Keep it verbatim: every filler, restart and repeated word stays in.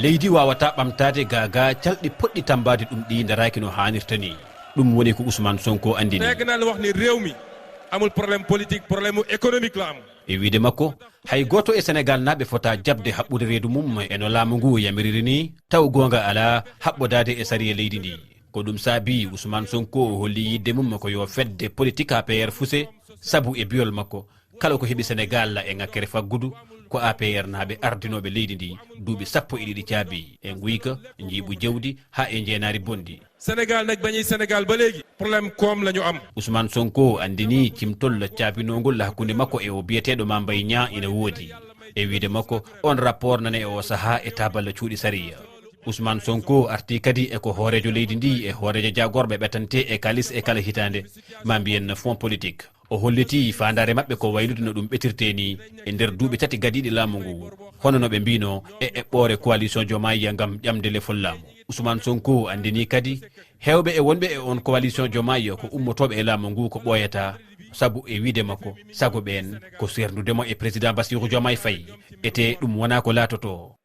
Leydi waawataa ɓamtaade gaa gaa calɗi poɗɗi tammbaade ɗum ɗi ndaraaki no haanirta ni. Ɗum woni ko Ousmane Sonko anndini. Teeganal wax ni réew mi amul problème politique, problème mu économique la am. E wiyde makko, hay gooto e Senegaalnaaɓe fotaa jaɓde haɓɓude reedu mum e no laamu ngu yamiriri ni, taw goonga alaa haɓɓodaade e sariya leydi ndi. Ko ɗum saabii Ousmane Sonko holli yiɗde mum ko yo fedde politik A P R fuse, sabu e biyol makko, kala ko heɓi Senegaal e ŋakkere faggudu, ko A P R naaɓe ardinooɓe leydi ndi duuɓi sappo e ɗiɗi caabi, e nguyka, njiiɓu jawdi, haa e njeenaari bonndi. Senegaal nag, ba ñuy Senegaal ba léegi, problème koom la ñu am. Ousmane Sonko anndini cimtol caabinoongol hakkunde makko e o biyeteeɗo Mame Mbaye Niang ina woodi. E wiyde makko, on rapport nana e o sahaa e taabal cuuɗi sariya. Ousmane Sonko arti kadi e ko hooreejo leydi ndi e hooreejo jaagorɓe ɓetante e kaalis e kala hitaande, ma mbiyen fonds politique. O holliti faandaare maɓɓe ko waylude no ɗum ɓetirtee ni e nder duuɓi tati gadiiɗi laamu ngu, hono no ɓe mbiyno e eɓɓoore coalition Diomaye ngam ƴamde lefol laamu. Ousmane Sonko anndini kadi, heewɓe e wonɓe e on coalition Diomaye ko ummotooɓe e laamu ngu ko ɓooyataa, sabu e wiyde makko, sago ɓeen ko seerndude mo e président Bassirou Diomaye Faye. Ete ɗum wonaa ko laatotoo.